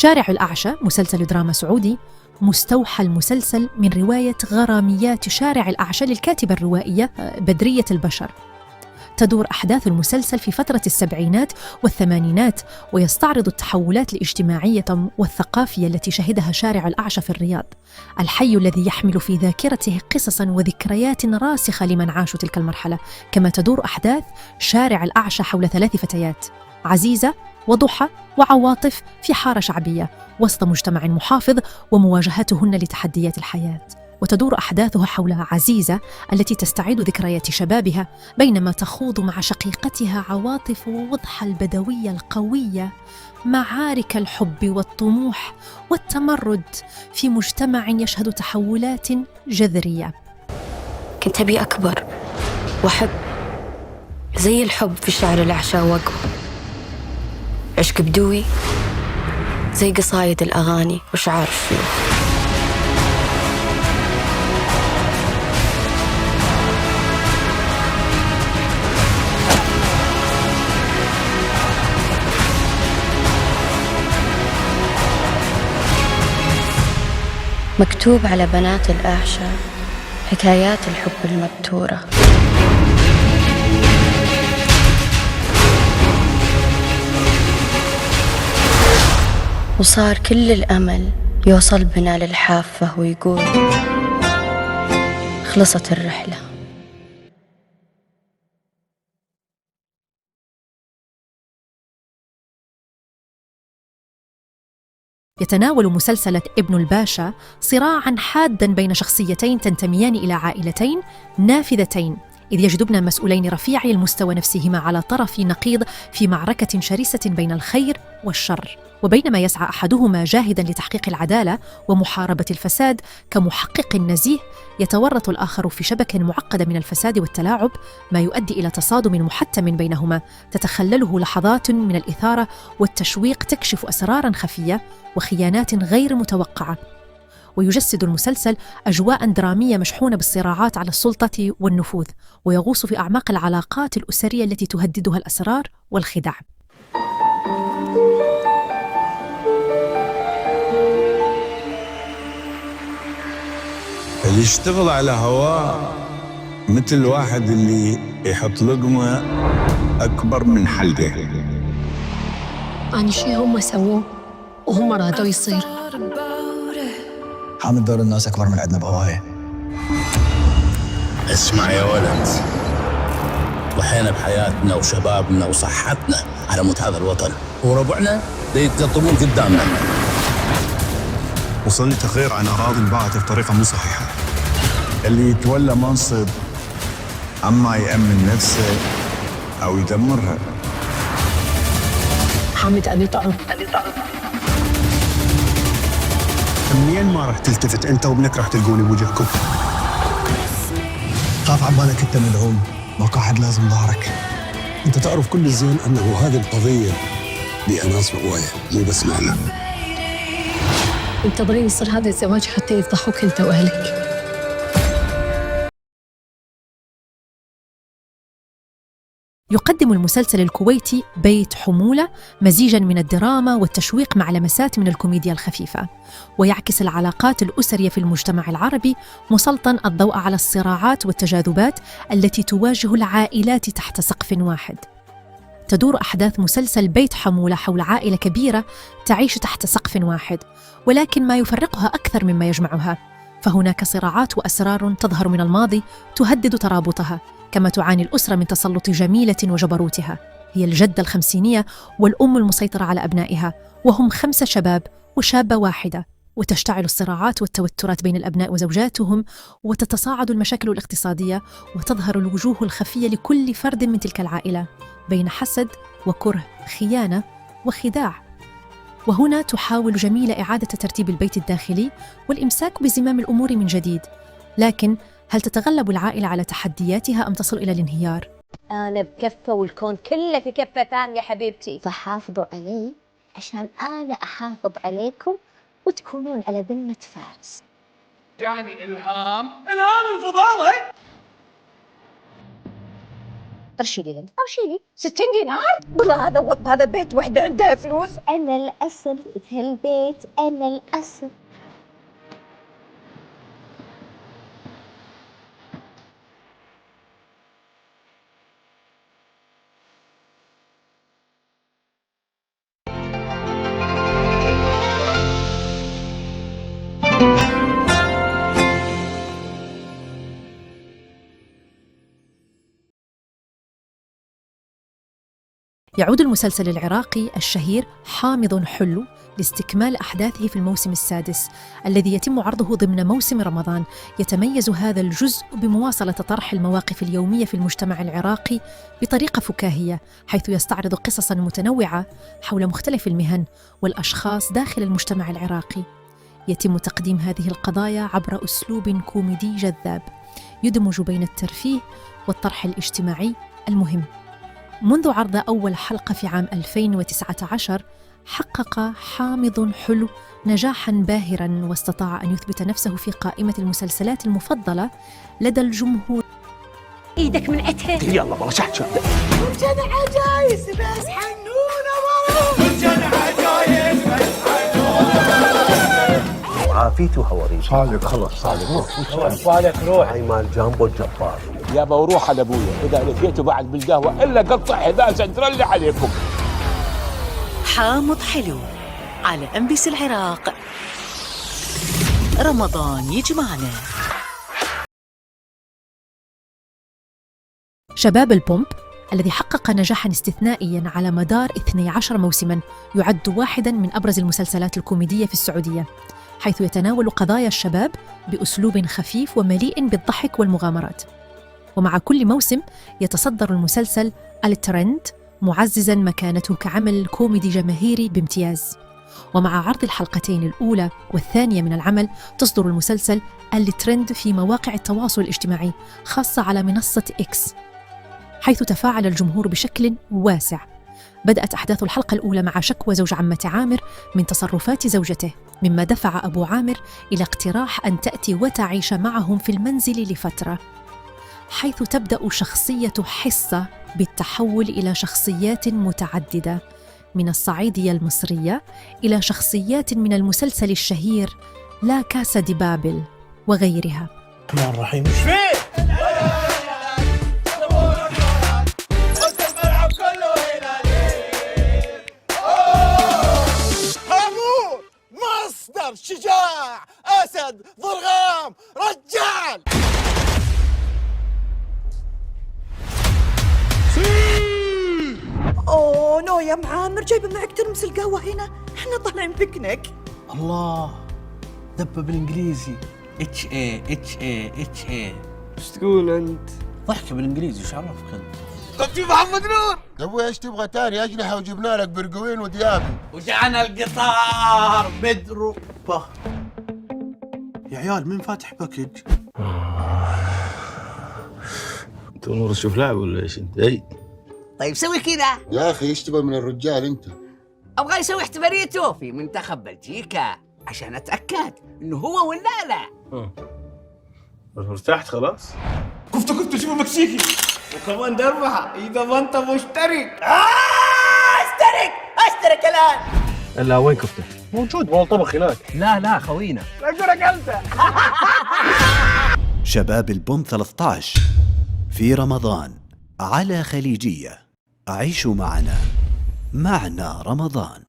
شارع الأعشى مسلسل دراما سعودي، مستوحى المسلسل من رواية غراميات شارع الأعشى للكاتبة الروائية بدرية البشر. تدور أحداث المسلسل في فترة السبعينات والثمانينات، ويستعرض التحولات الاجتماعية والثقافية التي شهدها شارع الأعشى في الرياض، الحي الذي يحمل في ذاكرته قصصاً وذكريات راسخة لمن عاشوا تلك المرحلة. كما تدور أحداث شارع الأعشى حول 3 فتيات، عزيزة وضحى وعواطف، في حارة شعبية وسط مجتمع محافظ ومواجهتهن لتحديات الحياة. وتدور أحداثها حول عزيزة التي تستعيد ذكريات شبابها، بينما تخوض مع شقيقتها عواطف ووضحى البدوية القوية معارك الحب والطموح والتمرد في مجتمع يشهد تحولات جذرية. كنت أبي أكبر وأحب زي الحب في شعر الأعشى وأقوى، عشق بدوي زي قصايد الأغاني وشعار الشيوخ. مكتوب على بنات الأعشى حكايات الحب المبتورة. وصار كل الأمل يوصل بنا للحافة ويقول خلصت الرحلة. يتناول مسلسل ابن الباشا صراعاً حاداً بين شخصيتين تنتميان إلى عائلتين نافذتين، إذ يجذبن مسؤولين رفيعي المستوى نفسهما على طرف نقيض في معركة شرسة بين الخير والشر. وبينما يسعى أحدهما جاهداً لتحقيق العدالة ومحاربة الفساد كمحقق نزيه، يتورط الآخر في شبكة معقدة من الفساد والتلاعب، ما يؤدي إلى تصادم محتم بينهما تتخلله لحظات من الإثارة والتشويق تكشف أسراراً خفية وخيانات غير متوقعة. ويجسد المسلسل أجواء درامية مشحونة بالصراعات على السلطة والنفوذ، ويغوص في أعماق العلاقات الأسرية التي تهددها الأسرار والخدع. اللي يشتغل على هواه مثل الواحد اللي يحط لقمة أكبر من حلقه. عن شيء هم سووه وهم رادوا يصير. حامد دور الناس أكبر من عندنا بهواية. اسمع يا ولد، ضحينا بحياتنا وشبابنا وصحتنا على موت هذا الوطن، وربعنا يتقطمون قدامنا. وصلني تقرير عن أراضي انباعت بطريقة مو صحيحة. اللي يتولى منصب أما يأمن نفسه أو يدمرها. حامد أبي طعم. منين ما راح تلتفت أنت وابنك راح تلقوني بوجهكم. خاف عبالك أنت مدعوم، ماكو أحد لازم ظهرك. أنت تعرف كل الزين أنه هذه القضية بها ناس بقوايا، مو بس معنا. انتظرين يصير هذا الزواج حتى يفضحوك أنت وأهلك. يقدم المسلسل الكويتي بيت حمولة مزيجاً من الدراما والتشويق مع لمسات من الكوميديا الخفيفة، ويعكس العلاقات الأسرية في المجتمع العربي، مسلطاً الضوء على الصراعات والتجاذبات التي تواجه العائلات تحت سقف واحد. تدور أحداث مسلسل بيت حمولة حول عائلة كبيرة تعيش تحت سقف واحد، ولكن ما يفرقها أكثر مما يجمعها، فهناك صراعات وأسرار تظهر من الماضي تهدد ترابطها، كما تعاني الأسرة من تسلط جميلة وجبروتها، هي الجدة الخمسينية والأم المسيطرة على أبنائها، وهم 5 شباب وشابة واحدة. وتشتعل الصراعات والتوترات بين الأبناء وزوجاتهم، وتتصاعد المشاكل الاقتصادية، وتظهر الوجوه الخفية لكل فرد من تلك العائلة بين حسد وكره، خيانة وخداع. وهنا تحاول جميلة إعادة ترتيب البيت الداخلي والإمساك بزمام الأمور من جديد، لكن هل تتغلب العائلة على تحدياتها أم تصل إلى الانهيار؟ أنا بكفة والكون كله في كفة ثانية حبيبتي، فحافظوا علي عشان أنا أحافظ عليكم وتكونون على ذمة فارس. يعني إلهام، إلهام الفضالة. طرشي لي، طرشي لي 60 دينار. والله هذا بيت وحده عندها فلوس. انا الاصل في هالبيت، انا الاصل. يعود المسلسل العراقي الشهير حامض حلو لاستكمال أحداثه في الموسم السادس الذي يتم عرضه ضمن موسم رمضان. يتميز هذا الجزء بمواصلة طرح المواقف اليومية في المجتمع العراقي بطريقة فكاهية، حيث يستعرض قصصاً متنوعة حول مختلف المهن والأشخاص داخل المجتمع العراقي. يتم تقديم هذه القضايا عبر أسلوب كوميدي جذاب يدمج بين الترفيه والطرح الاجتماعي المهم. منذ عرض أول حلقة في عام 2019 حقق حامض حلو نجاحاً باهراً، واستطاع أن يثبت نفسه في قائمة المسلسلات المفضلة لدى الجمهور. ايدك من عتها. يلا والله شحت وجن عجايز بس حنونه ورا، وجن عجايز بس حنونه. عافيته هوري صالح، خلص صالح صالح روح. هاي مال جامبو الجبار يابا، وروح على ابويا اذا لقيته بعد بالقهوه الا قطع حذاء سندريلا عليكم. حامض حلو على MBC العراق، رمضان يجمعنا. شباب البومب الذي حقق نجاحا استثنائيا على مدار 12 موسما يعد واحدا من أبرز المسلسلات الكوميدية في السعودية، حيث يتناول قضايا الشباب بأسلوب خفيف ومليء بالضحك والمغامرات. ومع كل موسم يتصدر المسلسل الترند، معززا مكانته كعمل كوميدي جماهيري بامتياز. ومع عرض الحلقتين الأولى والثانية من العمل تصدر المسلسل الترند في مواقع التواصل الاجتماعي، خاصة على منصة إكس، حيث تفاعل الجمهور بشكل واسع. بدأت أحداث الحلقة الأولى مع شكوى زوج عمة عامر من تصرفات زوجته، مما دفع أبو عامر إلى اقتراح أن تأتي وتعيش معهم في المنزل لفترة، حيث تبدأ شخصية حصة بالتحول إلى شخصيات متعددة، من الصعيدية المصرية إلى شخصيات من المسلسل الشهير لا كاسا دي بابل وغيرها. الرحمن الرحيم. مصدر شجاع، أسد، ضرغام، رجال. oh no يا معامر، جايبه معك ترمس القهوه هنا، احنا طالعين بيكنيك. الله، دبه بالانجليزي H A H A H A. ايش تقول انت؟ ضحكه بالانجليزي، ايش عرفك انت؟ طب في محمد نور. طب ايش تبغى تاني؟ اجنحه وجبنا لك برجوين وديابي. وجعنا القطار بدروبه. يا عيال مين فاتح package؟ انت نور تشوف لاعب ولا ايش انت؟ اي طيب سوي كذا يا اخي، ايش تبغى من الرجال انت؟ ابغى يسوي احتفاليته في منتخب بلجيكا عشان اتاكد انه هو ولا لا. ارتحت خلاص؟ كفته كفته، شوفوا مكسيكي وكمان دربها اذا ما انت مشترك. اشترك اشترك الان. لا وين كفته؟ موجود والله طبخ هناك. لا لا خوينا اقول اكلته. شباب البوم 13 في رمضان على خليجية. عيشوا معنا، معنا رمضان.